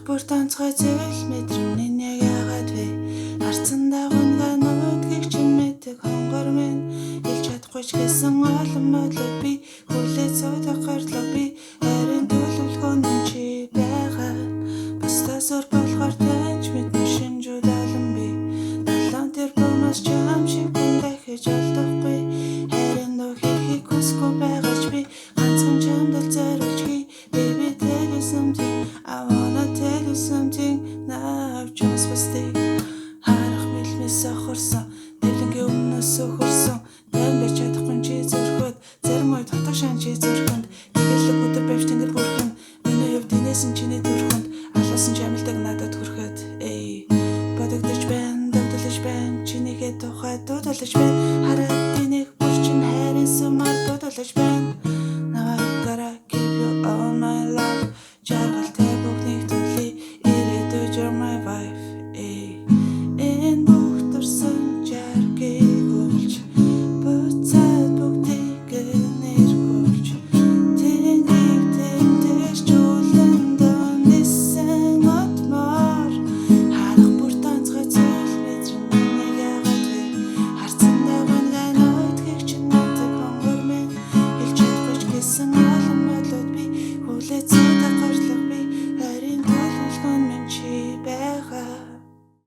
Харах бүр тонцгой зүйл мэдрэмн энэ яг яагаад вэ? Харцан дагуунгаа нүүдгийг чинь мэддэг хонгор минь. Хэлж чадахгүй ч гэсэн олон бодлоод би хүлээж суудаг гардлаа би харин төлөвлөгөө нь чи байгаа. Бусдаас өөр болохоор таньж мэднэ шинжүүд олон би. Долоон тэрбумаас чам шиг хүн дахиж олдохгүй. Харин дуу хийхийг хүсэхгүй байгаа ч би ганцхан чамд л зориулж хий. Baby, tell you something, I wanna tell you something.